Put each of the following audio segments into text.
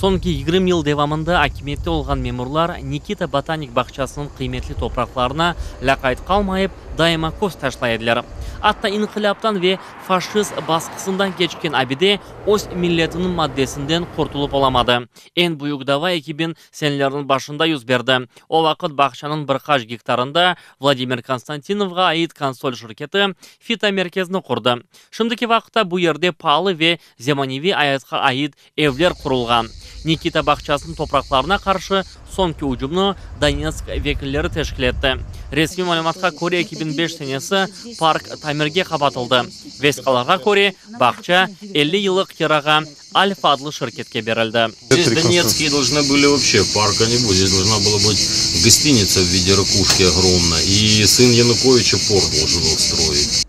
Soñki 20 yıl devamında akimiyette olğan memurlar Nikita botanik bağçasınıñ qıymetli topraqlarına lâqayt qalmayıp, daima köz taşlay ediler. Atta inqilâptan ve faşist basqısından keçken abide öz milletiniñ maddesinden qurtulıp olamadı. Eñ büyük dava 2000 senelerniñ başında yüz berdi. O vaqıt bağçanıñ bir qaç gektarında Vladimir Konstantinovğa ait Konsol şirketi fitomerkezni qurdı. Şimdiki vaqıtta bu yerde paalı ve zemaneviy ayatqa ait evler qurulğan. Nikita bağçasınıñ topraqlarına qarşı soñki ücümni Donetsk vekilleri teşkil etti. Resmiy malümatqa köre, 2005 senesi park tamirge qapatıldı. Vesiqalarğa köre, bağça 50 yıllıq kirağa Alfa adlı şirketke berildi. Здесь Донецкие должны были вообще, парка не будет, здесь должна была быть гостиница в виде ракушки огромная. И сын Януковича порт должен был строить.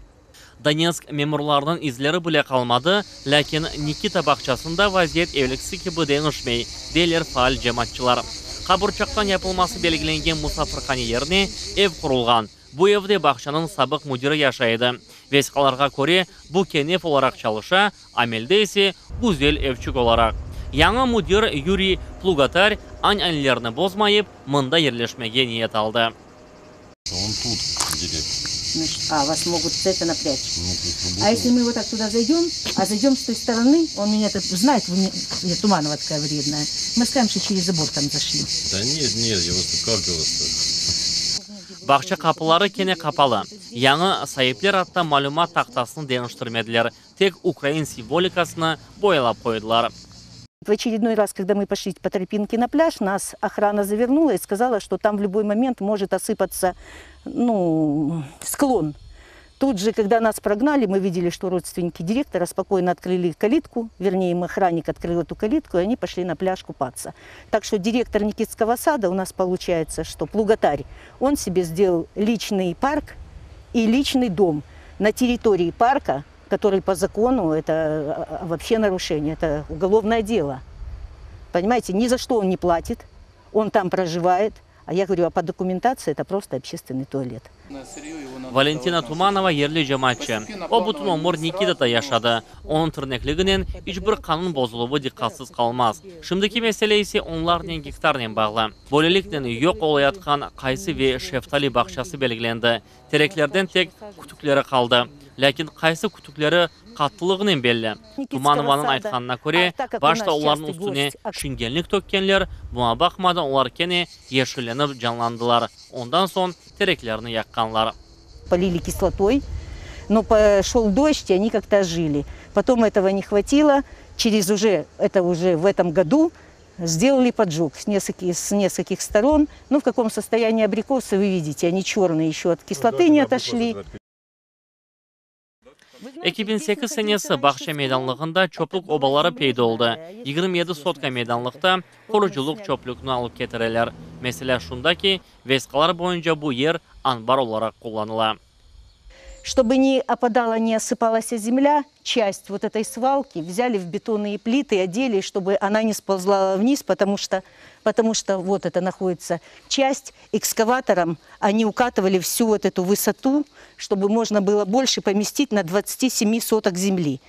Donetsk memurlarınıñ izleri bile qalmadı, lâkin Nikita bağçasında vaziyet evelkisi kibi deñişmey, deyler faal cemaatçılar. Qaburçaqtan yapılması belgilengen musafirhane yerine ev qurulğan. Bu evde bağçanıñ sabıq müdiri yaşay edi. Vesiqalarğa köre, bu kenef olaraq çalışa, amelde ise güzel evçik olaraq. Yañı müdir Yuriy Plugatar ananelerni bozmayıp, mında yerleşmege niyet aldı. Он тут, директор. Значит, а, вас могут это напрячь. Ну, то есть А если мы вот так туда зайдем, а зайдем с той стороны, он меня тут знает, вы мне, я Туманова такая вредная. Мы скажем, что через забор там зашли. Да нет, нет, я вас как я вас так? Bağça qapıları kene qapalı. Yañı saipler atta malümat tahtasını deñiştirmediler. Tek ukrain simvolikasını boyalap qoydılar. В очередной раз, когда мы пошли по тропинке на пляж, нас охрана завернула и сказала, что там в любой момент может осыпаться, ну, склон. Тут же, когда нас прогнали, мы видели, что родственники директора спокойно открыли калитку, вернее, им охранник открыл эту калитку, и они пошли на пляж купаться. Так что директор Никитского сада у нас получается, что Плугатарь, он себе сделал личный парк и личный дом на территории парка, который по закону это вообще нарушение, это уголовное дело. Понимаете, ни за что он не платит, он там проживает, а я говорю, а по документации это просто общественный туалет. Valentina Tumanova yerli cemaatçı. O bütün ömür Nikitada yaşadı. Onıñ tirnekliginen iç bir qanun bozuluvı diqqatsız qalmaz. Şimdiki mesele ise onlarnen gektarnen bağlı. Böyleliknen yoq olayatqan qaysı ve şeftali bağçası belgilendi. Tereklerden tek kütükleri qaldı. Lâkin qaysı kütükleri qattılığınen belli. Tumanovanıñ aytqanına köre, başta olarnıñ üstüne şingenlik tökkenler, buña baqmadan olar kene yeşillenip canlandılar. Ondan soñ tereklerni yaqqanlar. Полили кислотой, но пошел дождь, и они как-то ожили. Потом этого не хватило, через уже, это уже в этом году, сделали поджог с нескольких сторон. Ну, в каком состоянии абрикосы, вы видите, они черные еще от кислоты не отошли. 2008 senesi bağça meydanlığında çöplük obaları peyda oldı. 27 sotka meydanlıqta qurucılıq çöplükni alıp ketireler. Mesele şunda ki, vesiqalar boyunca bu yer anbar olaraq qullanıla. Чтобы не опадала, не осыпалась земля, часть вот этой свалки взяли в бетонные плиты и одели, чтобы она не сползла вниз, потому что вот это находится часть, экскаватором они укатывали всю вот эту высоту, чтобы можно было больше поместить на 27 соток земли.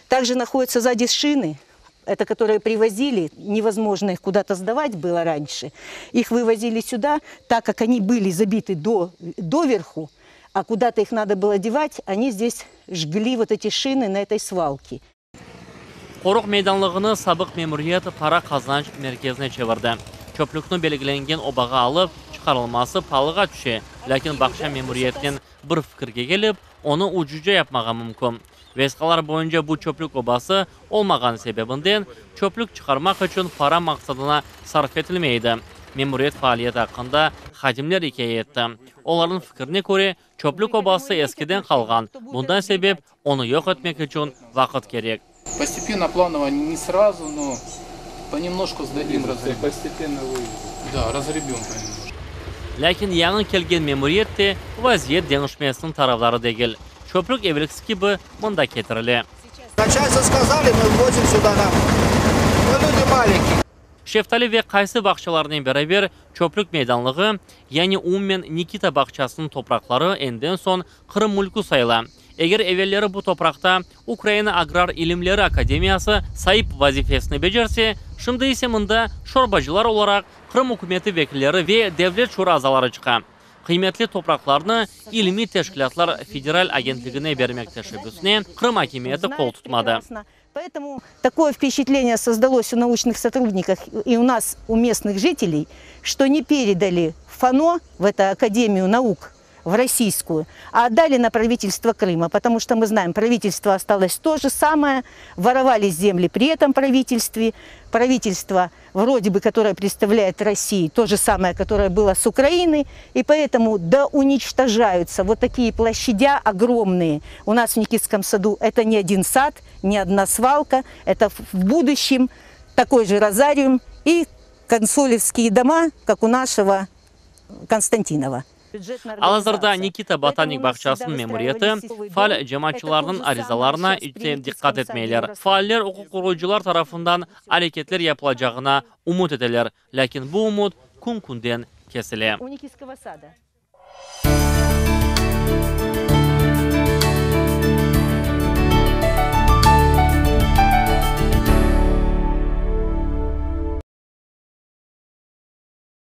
Также находятся сзади шины, это которые привозили, невозможно их куда-то сдавать было раньше. Их вывозили сюда, так как они были забиты доверху, а куда-то их надо было девать, они здесь жгли вот эти шины на этой свалке. Qoruq meydanlığını sabıq memuriyet para qazanç merkezine çevirdi. Çöplükni belgilengen obağa alıp çıqarılması paalığa tüşe. Lâkin bağça memuriyetinen bir fikirge kelip, onı ucuzca yapmağa mümkün. Vesiqalar boyunca bu çöplük obası olmağan sebebinden çöplük çıqarmaq içün para maqsadına sarf etilmeydi. Memuriyet faaliyeti aqqında hadimler ikâye etti. Olarnıñ fikrine köre, çöplük obası eskiden qalğan. Bundan sebep onı yoq etmek içün vaqıt kerek. Постепенно, планово, не сразу, но понемножку сдадим, разгребем. Постепенно вывезем. Да, разгребем понемножку. Lâkin yañı kelgen memuriyet te vaziyet deñişmesiniñ tarafdarı degil. Çöplük evelkisi kibi mında ketirile. Начальство сказали, мы возим сюда нам. Мы люди маленькие. Şeftali ve qaysı bağçalarınen beraber çöplük meydanlığı, yani umumen Nikita bağçasınıñ topraqları endiden soñ Qırım mülkü sayıla. Eger evelleri bu topraqta Ukraina agrar ilimleri akademiyası saip vazifesini becerse, şimdi ise mında şorbacılar olaraq Qırım ükümeti vekilleri ve Devlet şura azaları çıqa. Qıymetli topraqlarnı ilmiy teşkilâtlar federal agentligine bermek teşebbüsine Qırım akimiyeti qol tutmadı. Poetomu takoye vpeçatleniye sozdalos u nauçnıh sotrudnikov i u nas, u mestnıh jiteley, çto ne peredali FANO, v eto akademiyu nauk, v rossiyskuyu, a otdali na pravitelstvo Krıma, potomu çto mı znaem, pravitelstvo ostalos to je samoye, vorovali zemli pri etom pravitelstve, pravitelstvo vrode bı, kotoroye predstavlâet Rossiyu, to je samoye, kotoroye bylo s Ukrainıy, i poetomu douniçtojayutsa vot takiye ploşçadâ ogromnıye u nas v Nikitskom sadu, eto ne odin sad, ne odna svalka, eto v buduşçem takoy je rozarium i konsolevskiye doma, kak u našego Konstantinova. Al-azırda Nikita botanik bağçasınıñ memuriyeti faal cemaatçılarnıñ arizalarına iç te diqqat etmeyler. Faaller uquq qoruyıcılar tarafından areketler yapılacağına ümüt eteler, lâkin bu ümüt kün-künden kesile. U Nikitskogo sada.